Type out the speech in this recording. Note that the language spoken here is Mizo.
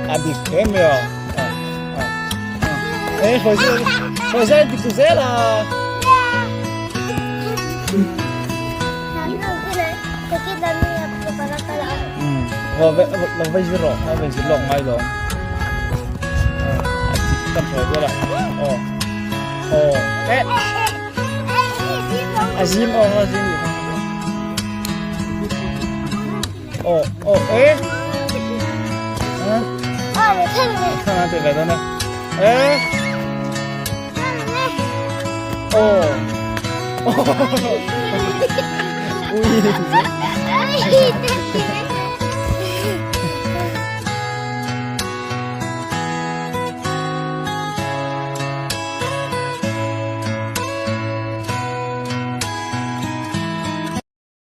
A dik hle mai a. E hruai hruai zel dik tu zel a. Lo vai zir rawh, lo vai zir lawk ngai lo. A dik kan hruai zel a. Aw. Aw. Eh. A zim aw, a zim. Aw, aw, eh.看看对白的呢？哎。哦。哦。